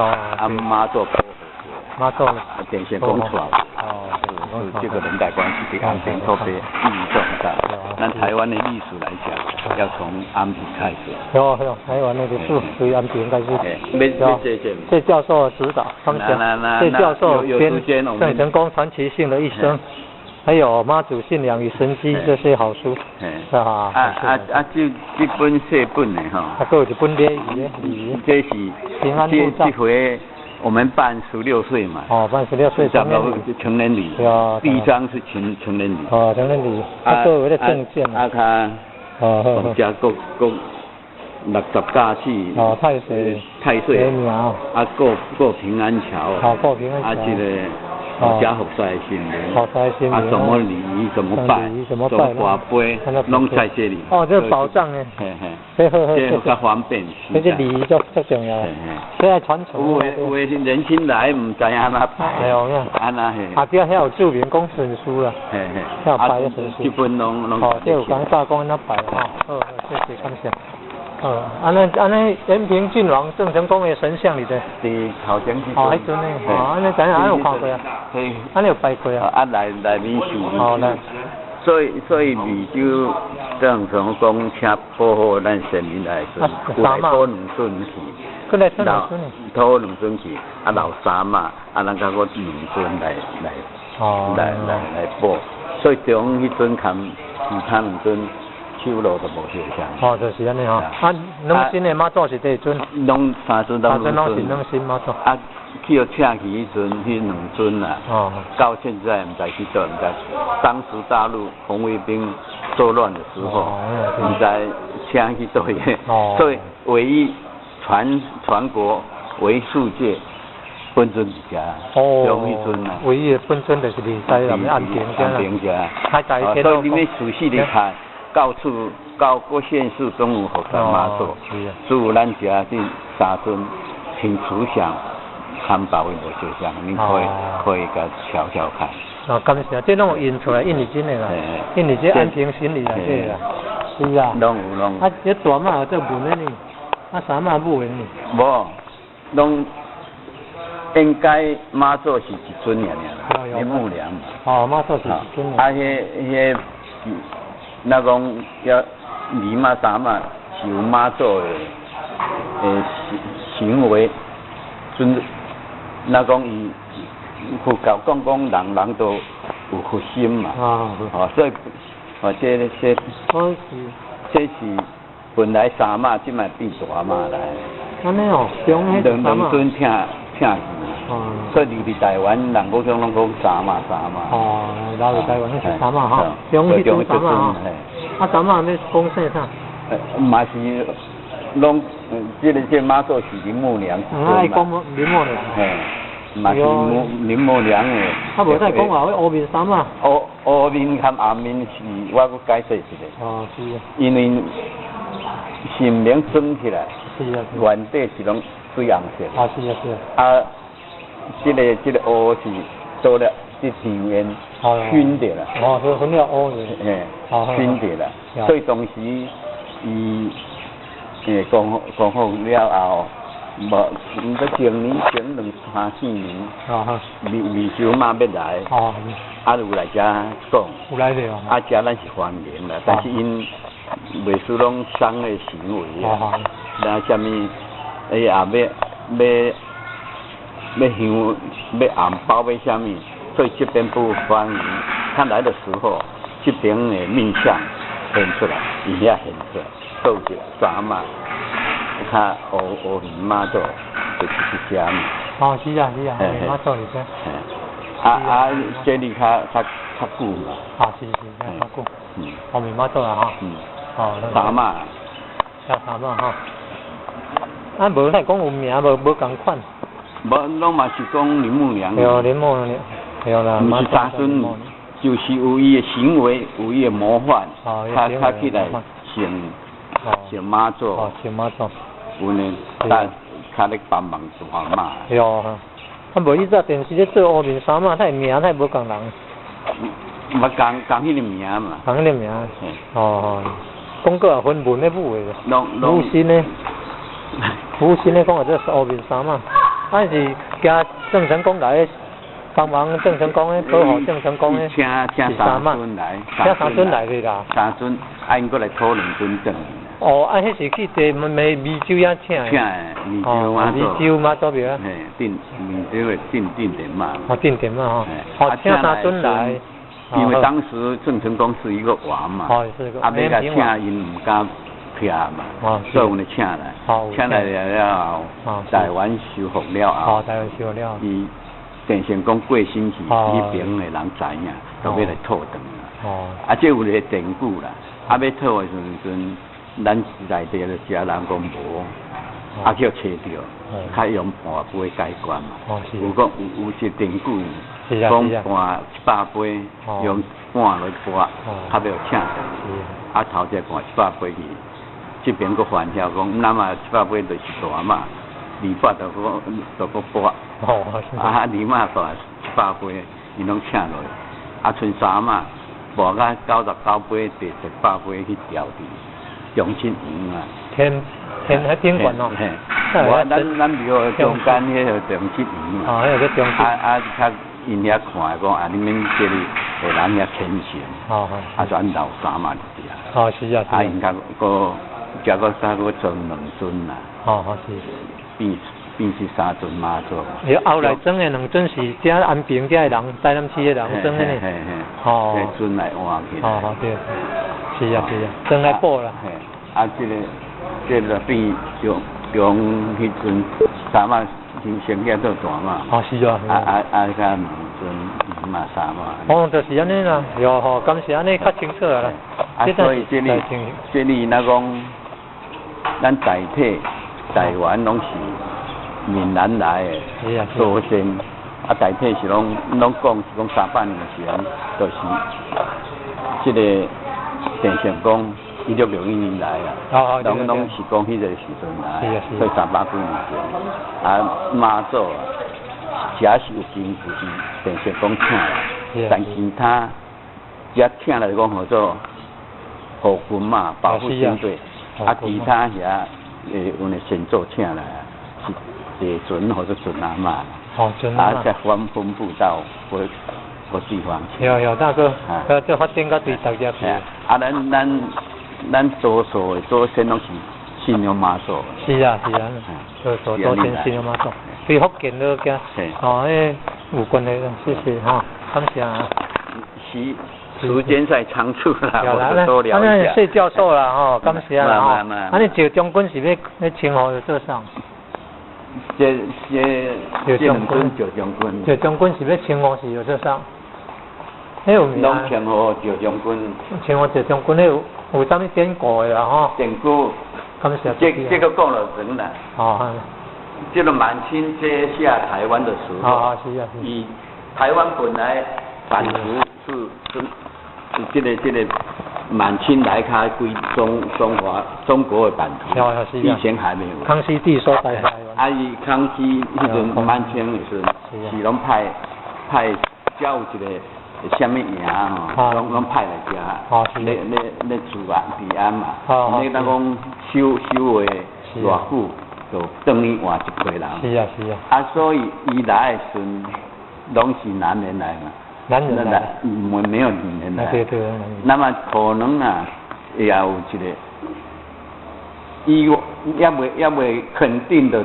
啊媽祖保護。媽祖。啊，電線講出來。是這個年代關係，佇安平特別意義重大。咱台灣的歷史來講，要從安平開始。有有，台灣的歷史從安平開始。謝教授指導，謝教授編《鄭成功傳奇性的一生》，還有媽祖信仰與神蹟這些好書。啊啊啊！這這本細本的吼。啊，閣有一本禮儀的禮儀。這是平安護這回我們辦十六歲嘛。哦，辦十六歲成成人禮。第一張是成人禮。哦，成人禮。啊，閣有那個證件。啊，較。哦。加國國六十甲四。哦，太歲。太歲。啊，過平安橋。哦，過平安橋。啊，這個。加福賽神明。啊，什麼禮儀怎麼拜？怎麼跋杯，攏在這裡。哦，這個寶藏呢。嘿嘿。這較方便。這個禮儀足足重要。這愛傳承。有的有的年輕來毋知按怎拜。對哦，按怎嘿。啊，對，遐有注明講順序啦。嘿嘿。遐有拜的順序。這本攏攏。哦，這有講早講按怎拜吼。好，謝謝感謝。哦，按呢按呢，延平郡王鄭成功的神像佇佗？佇頭前。哦，彼尊呢？哦，按呢知影，按有看過啊？按呢有拜過啊？啊，內內面是。哦，來。所以湄洲鄭成功請保護咱先民來時，有來討兩尊去。閣來討兩尊。討兩尊去，啊留三媽，啊咱閣閣兩尊來來，來來來保。所以中彼尊含其他兩尊。手路就無相像。哦，就是按呢吼。啊，兩身的媽祖是佗尊？攏三尊攏兩尊。攏是兩身媽祖。啊，去予請去彼陣，彼兩尊啊，到現在毋知去佗，毋知。當時大陸紅衛兵作亂的時候，毋知請去佗去。所以唯一全國唯數屆本尊佇遮，哦，彼尊啊。唯一的本尊就是佇台南的安平遮安平遮。所以你欲仔細的看。到處到各縣市都有福山媽祖，只有咱遮這三尊挺慈祥，參別位無相像，恁可以共瞧瞧看。哦，感謝，這攏有印出來，印佇真的啦，印佇這安平神裡內底啦，是啊。攏有攏。啊，這大媽有做文的呢，啊，三媽母的呢。無，攏應該媽祖是一尊爾爾啦，林默娘嘛。哦，媽祖是一尊。啊，彼彼。那講要二媽三媽是有媽祖的行為，準。那講伊佛教講講人人都有佛心嘛，哦，所以哦，這這是本來三媽，這擺變大媽來。按呢哦，兩兩尊請請去，所以入去台灣人講攏講三媽三媽。哦，留佇台灣彼是三媽吼，中彼尊三媽吼。啊，三媽欲講姓啥？嘛是攏，這個媽祖是林默娘。愛講林默娘。嘿，嘛是林默娘的。啊，無再講話，烏面三媽。烏烏面佮紅面是我閣解釋一下。哦，是啊。因為神明裝起來，原底是攏水紅色。啊，是啊，是啊。啊，這個烏是做了這香煙熏的啦。哦，這熏了烏的。嘿，熏的啦。所以當時伊講講好了後，無，毋過前年前兩三四年，湄洲媽欲來，啊有來遮講，有來著啊遮咱是歡迎啦，但是𪜶袂輸攏商業行為啊，那啥物，哎呀，欲欲欲香欲紅包欲啥物，所以這邊不歡迎。他來的時候，這邊的面相顯出來，伊遐顯出來，都有一個三媽，較烏烏面媽祖就是佇遮嘛。哦，是啊是啊，烏面媽祖佇遮。啊啊，這裡較較較久嘛。啊，是是，較久。烏面媽祖啊，吼。哦。三媽。叫三媽吼。啊，無咱講有名無無仝款。無，攏嘛是講林默娘。對，林默娘，對啦。毋是三尊，就是有伊的行為，有伊的模範，較較起來像像媽祖。哦，像媽祖。有呢，較較咧幫忙大媽。對啊，啊無伊早電視咧做烏面三媽，他的名他無仝人。無仝仝彼個名嘛。仝彼個名。哦，講過也分文的武的。武生的，武生的講話這是烏面三媽。啊是驚鄭成功來幫忙鄭成功咧保護鄭成功咧。請三尊來，請三尊來的啦。三尊，啊𪜶閣來討兩尊轉。哦，啊，彼是去佇湄湄洲遐請的。請的，湄洲媽祖。湄洲媽祖廟啊。嘿，鎮湄洲的鎮鎮殿媽。哦，鎮殿媽吼。哦，請三尊來。因為當時鄭成功是一個王嘛。哦，是個。啊，欲共請𪜶毋敢徛嘛，所以阮就請來。請來了後，台灣收復了後。哦，台灣收復了後。伊鄭成功過身去，彼爿的人知影，就欲來討轉來。哦。啊，這有一個典故啦。啊，欲討的時陣，咱在地的遮人講無，啊叫揣著，較用半杯解決嘛。有講有有一典故，講半100杯，用半來撥，較欲請轉。啊，頭一半100杯去，這邊閣反曉講，咱嘛100杯就是大媽，二百就閣就閣撥。啊，二媽帶100杯，𪜶攏請落，啊，賰三媽撥甲99杯，第100杯去調佇中壢園啊，天天彼頂懸哦，嘿，無咱廟中間彼個中壢園嘛，哦，彼個中壢，啊啊，較𪜶遐看講啊，你們這裡的人遐虔誠，哦啊，就按老三媽佇遮，哦是啊，啊，𪜶較閣遮閣啥閣裝兩尊啦，哦哦是，變變是三尊媽祖。伊後來裝的兩尊是遮安平遮的人，台南市的人裝的呢，哦，尊來換去，哦哦對，是啊是啊，裝來補啦。啊，這個變中中彼陣三媽先先做大媽。哦，是啊。啊啊啊！佮兩尊二媽三媽。哦，就是按呢啦，喲吼，感謝按呢較清楚啦。啊，所以這裡這裡若講，咱大體台灣攏是閩南來的祖先，啊，大體是攏攏講是講300年前，就是這個鄭成功。1661年來啊，攏攏是講彼個時陣來，所以300幾年前。啊，媽祖啊，遮是有根據是鄭成功請來，但其他遮請來講號做護軍嘛，保護軍隊。啊，其他遐的阮的先祖請來啊，是地尊或者尊阿媽。哦，尊阿媽。啊，再分分布到各各地方去。有有大哥，這發展到對大家去。啊，咱多數的祖先攏是信仰媽祖。是啊是啊，多數祖先信仰媽祖，對福建都驚，哦，彼有關係啦，謝謝哈，感謝。時間太倉促啦，我就多聊一下。謝教授啦，吼，感謝啦，吼。啊，你趙將軍是欲稱呼做啥？這兩尊趙將軍。趙將軍是欲稱呼是做啥？彼有名。攏稱呼趙將軍。稱呼趙將軍，彼有啥物典故的啦？吼。典故。感謝。這個講了長啦。哦。這個滿清接下台灣的時候，哦，是啊。以台灣本來版圖是這個滿清來開歸中華中國的版圖，以前還沒有。康熙帝說台灣。啊，伊康熙彼陣滿清的時陣，是攏派叫一個啥物營吼，攏派來遮，咧咧咧治安治安嘛。你當講守守衛偌久，就等於換一批人。是啊是啊。啊，所以伊來的時陣，攏是男人來嘛。男人來。沒有女人來。對對。那麼可能啊，也有一個，伊猶未肯定的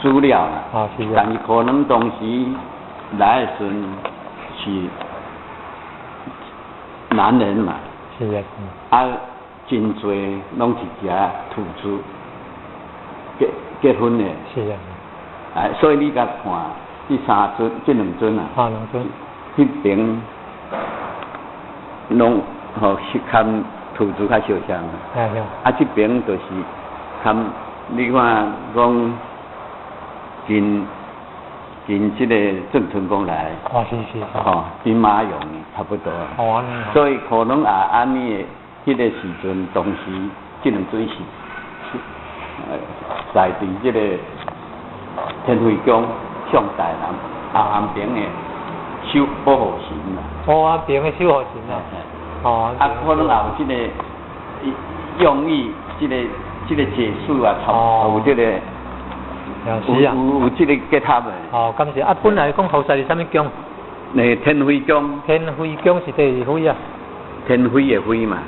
資料啦。啊是啊。但是可能當時來的時陣是男人嘛。是啊。啊，真濟攏是遮土著結婚的。是啊。哎，所以你共看，這三尊、這兩尊啊。啊，兩尊。彼爿攏吼是含土著較相像。啊，這爿就是含你看講近近這個鄭成功來。哦，是是是。吼，兵馬俑差不多。哦，所以可能也按呢的彼個時陣，當時這兩尊是在佇這個天妃宮向台南啊安平的守保護神啦。哦，安平的守護神啊。哦。啊，可能也有這個用意，這個解釋啊，有這個有有有這个結合的。哦，感謝。啊，本來講菩薩是啥物宮？那天妃宮。天妃宮是佗位啊？天妃的妃嘛，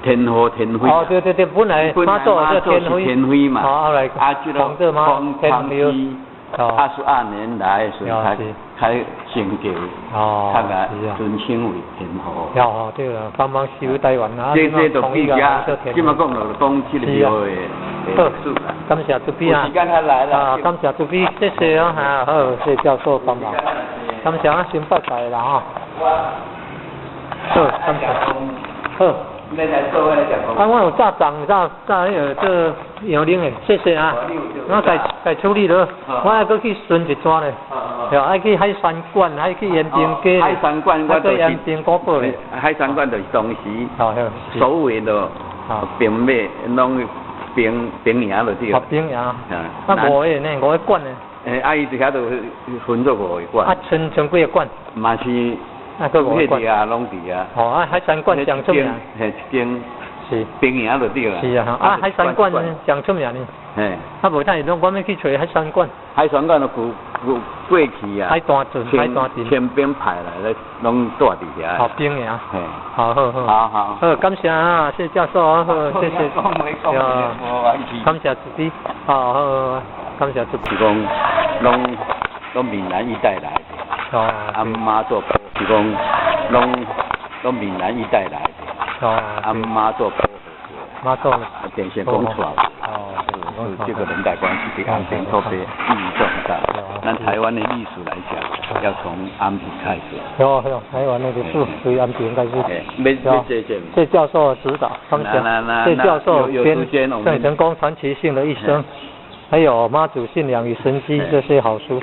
天后天妃。哦，對對對，本來媽祖叫天妃。天妃嘛。哦，後來。啊，這個康熙22年來的時候，才開升格，較來尊稱為天后。哦，對啦，幫忙收台灣啊。這就比較，這馬講就講這个廟的歷史啦。感謝主筆啊！啊，感謝主筆，謝謝啊，哈，好，謝教授幫忙。感謝啊，先拜拜啦哈。好，感謝。好。啊，我有早送早早彼个做洋奶的，謝謝啊。我家家處理了，我愛閣去巡一轉咧。對，愛去海山館，愛去延平街。海山館我就是延平古堡咧。海山館就是當時所有的兵馬攏兵兵營就對。哦，兵營。啊，五个呢？五个館呢？欸，啊，伊佇遐就分做五个館。啊，賰賰幾个館？嘛是。啊，閣五个館。啊，攏佇遐。哦，啊，海山館上出名。嘿，一間。是。兵營就對啦。是啊，啊，海山館上出名呢。嘿。啊，無等下攏我欲去揣海山館。海山館就舊舊過去啊。海大鎮，海大鎮。清兵派來咧，攏住佇遐。好兵營。嘿。好好好。好好。好，感謝啊，謝教授啊，好，謝謝。感謝主筆。好好，感謝主筆。是講，攏攏閩南一帶來的。哦。啊，媽祖是講，攏攏閩南一帶來的。哦。啊，媽祖媽祖。電線講出來。哦。是這個年代關係，對安平特別意義重大。咱台灣的歷史來講，要從安平開始。有有，台灣的歷史從安平開始。謝教授指導，感謝。謝教授編鄭成功傳奇性的一生，還有媽祖信仰與神蹟這些好書。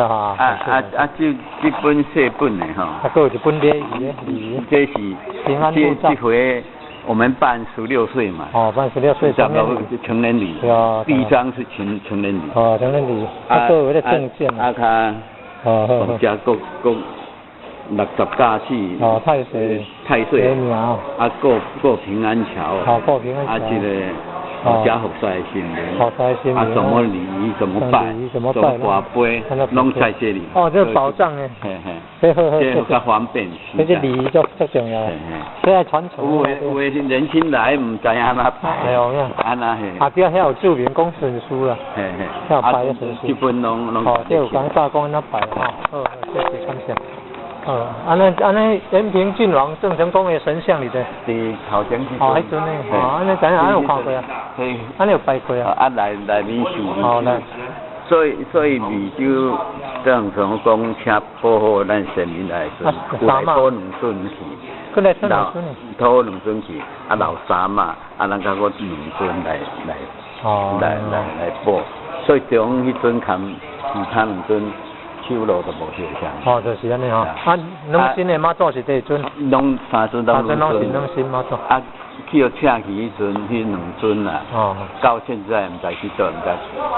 啊啊啊！這這本細本的吼。啊，閣有一本禮儀的禮儀。這是平安護照。這回我們辦十六歲嘛。哦，辦十六歲成年禮。成人禮。第一張是成成人禮。哦，成人禮。啊，閣有那個證件。啊，較。哦好。加國國60加四。哦，太歲。太歲。啊，過過平安橋。好，過平安橋。啊，這個。加福賽神明，啊，怎麼禮儀怎麼拜，怎麼跋杯，攏在這裡。哦，這個保障呢。嘿嘿，這較方便。這個禮儀足足重要，這愛傳承。有的有的年輕來毋知按怎拜。哎呦，按怎嘿。啊，對，遐有注明講順序啦。嘿嘿。遐有拜的順序。基本攏攏。哦，這有講早講按怎拜吼。好，謝謝感謝。哦，按呢按呢，延平郡王鄭成功的神像佇佗？佇頭前。哦，彼尊呢？哦，按呢知影，按有看過啊？按呢有拜過啊？啊，內內面是。哦，來。所以所以湄洲鄭成功請保護咱先民來時，有來討兩尊去。閣來討兩尊？討兩尊去，啊留三媽，啊咱閣閣兩尊來來，來來來保。所以中彼尊含其他兩尊。手路就無相像。哦，就是按呢吼。啊，兩身的媽祖是佗尊？攏三尊攏兩尊。攏是兩身媽祖。啊，去予請去彼陣，彼兩尊啊。哦。到現在毋知去佗，毋知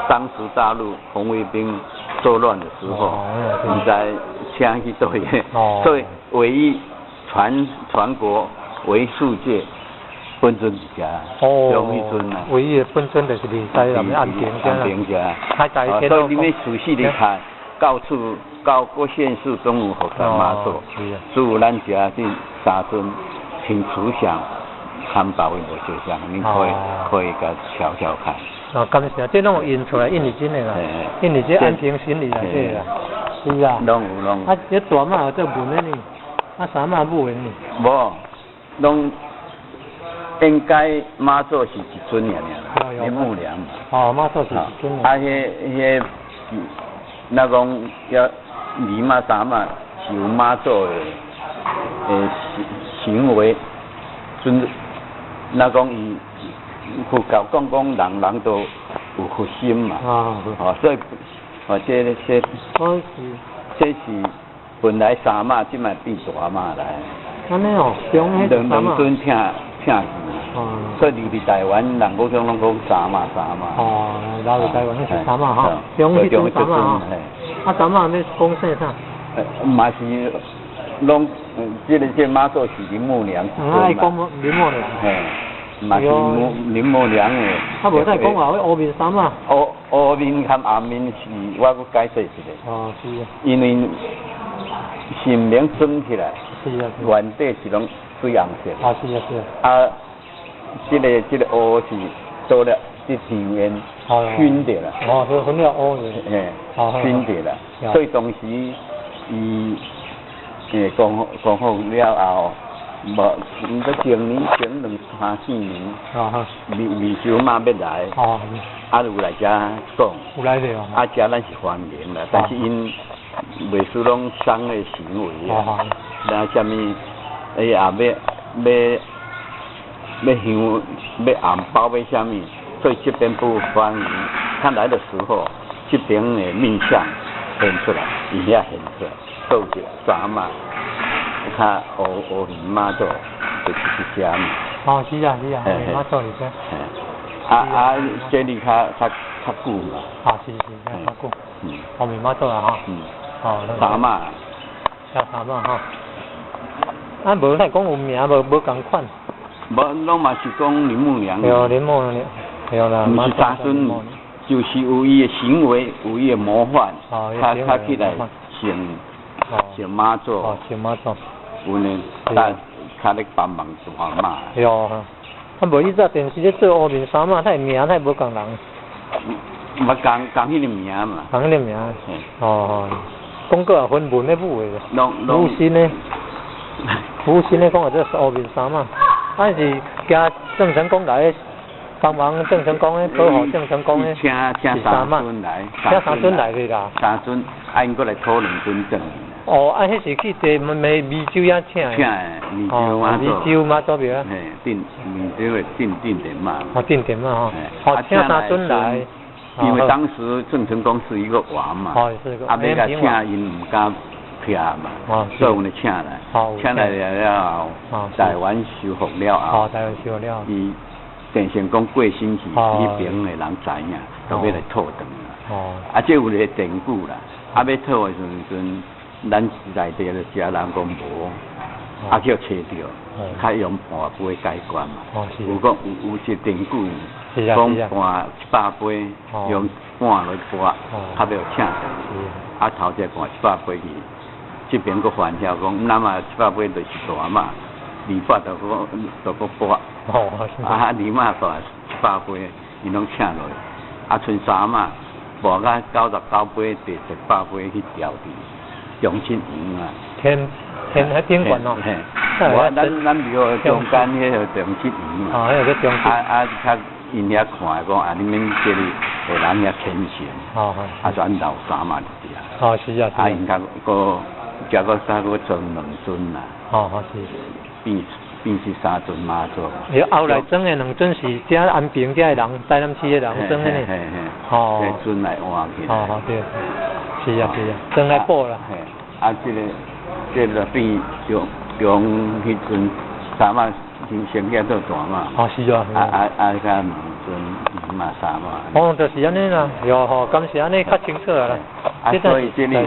當時大陸紅衛兵作亂的時候，毋知請去佗去。哦。所以唯一全全國為世界本尊一隻。哦。中彼尊啊。唯一的本尊就是佇台南安平遮啦。安平遮。所以你欲仔細的看。到處到各縣市都有佛山媽祖，只有咱遮這三尊挺慈祥，參別位無相像，你可以可以共瞧瞧看。哦，感謝，這攏有印出來，印佇真的啦，印佇這安平神裡來這啦，是啊。攏有攏。啊，這大媽有做文的呢，啊三媽母的呢。無，攏應該媽祖是一尊爾爾啦，林木良。哦，媽祖是一尊。啊，彼彼。那講要二媽三媽是有媽祖的行行為尊，那講伊佛教講講人人都有佛心嘛，哦，所以哦這這這是本來三媽，這擺變大媽來。按呢哦，兩兩尊請請去，所以留佇台灣人講攏講三媽三媽。哦，留佇台灣彼是三媽吼，中彼尊三媽吼。啊，三媽欲講說啥？嘛是攏，這個這媽祖是林默娘。愛講林默娘。嘿。嘛是林默娘的。啊，無再講話，彼烏面衫仔。烏面佮紅面是我閣解釋一下。哦，是啊。因為神明裝起來，原底是攏水紅色。啊，是啊，是啊。啊，這個烏是倒了這香煙熏著啦。哦，是熏了烏的。嘿，熏著啦。所以當時伊降福了後，無，毋過前年前兩三四年，美洲媽欲來，啊有來遮講，有來著，啊遮咱是歡迎啦，但是𪜶袂輸攏商的行為啊，那啥物，哎呀，欲香，欲紅包，欲啥物，所以這邊不歡迎。他來的時候，這邊的面相現出來，伊遐現出來，倒一三媽。較烏烏面媽祖就是佇遮嘛。哦，是啊是啊，烏媽祖佇遮。啊啊，這裡較久嘛。啊，是是，較久。烏面媽祖啊吼。嗯。哦。三媽。叫三媽吼。啊，無咱講有名無無仝款。無，攏嘛是講林默娘。對，林默娘。對啦。毋是三尊，就是有伊的行為，有伊的模範，較較起來像像媽祖。哦，像媽祖。有呢，但較咧幫忙大媽。對啊，啊無伊早電視咧做烏面衫仔，他名他無仝人。無仝仝彼個名嘛。仝彼個名。哦，講過也分文的武的。武生的，武生的講話這烏面衫仔，啊是驚鄭成功來幫忙鄭成功的保護鄭成功的。請請三尊來。請三尊來的啦。三尊，啊𪜶閣來討兩尊轉。哦，啊，彼是去佇美美洲遐請的。請的，美洲媽祖。美洲媽祖廟。嘿，鎮美洲的鎮鎮殿媽。哦，鎮殿媽吼。哦，請三尊來。因為當時鄭成功是一個王嘛。哦，是個。啊，欲共請𪜶毋敢徛嘛，所以阮就請來。請來了後，台灣收復了後。哦，台灣收復了後。伊鄭成功過身去，彼邊的人知影，都欲來討轉來。哦。啊，這有一個典故啦。啊，欲討的時陣，咱內地的遮人講無，啊叫揣著，較用盤杯解決嘛。有講有有一典故，講盤100杯，用盤來撥，較欲請轉。啊，頭一個盤100杯去，這邊閣反曉講，咱嘛100杯就是大媽，二百就閣就閣撥。啊，二媽盤100杯，𪜶攏請落去。啊，賰三媽撥甲99杯，第100杯去調佇中壢園啊，天天喺頂懸哦，嘿，我咱廟中間彼個中壢園嘛，哦，彼個中壢。啊啊，較𪜶遐看講啊，你們這裡的人遐虔誠，啊就按老三媽佇遮。哦，是啊，啊，𪜶較閣遮閣啥閣裝兩尊啦。哦，哦是。變變是三尊媽祖。伊後來裝的兩尊是遮安平遮的人，台南市的人裝的呢。嘿嘿。哦。這尊來換起來。哦，哦對。是啊是啊，裝來補啦。嘿，啊，這個變中中彼陣三媽先先做大媽。哦，是啊。啊啊啊！佮兩尊二媽三媽。哦，就是按呢啦，喲吼，敢是按呢較清楚啦。啊，所以這裡。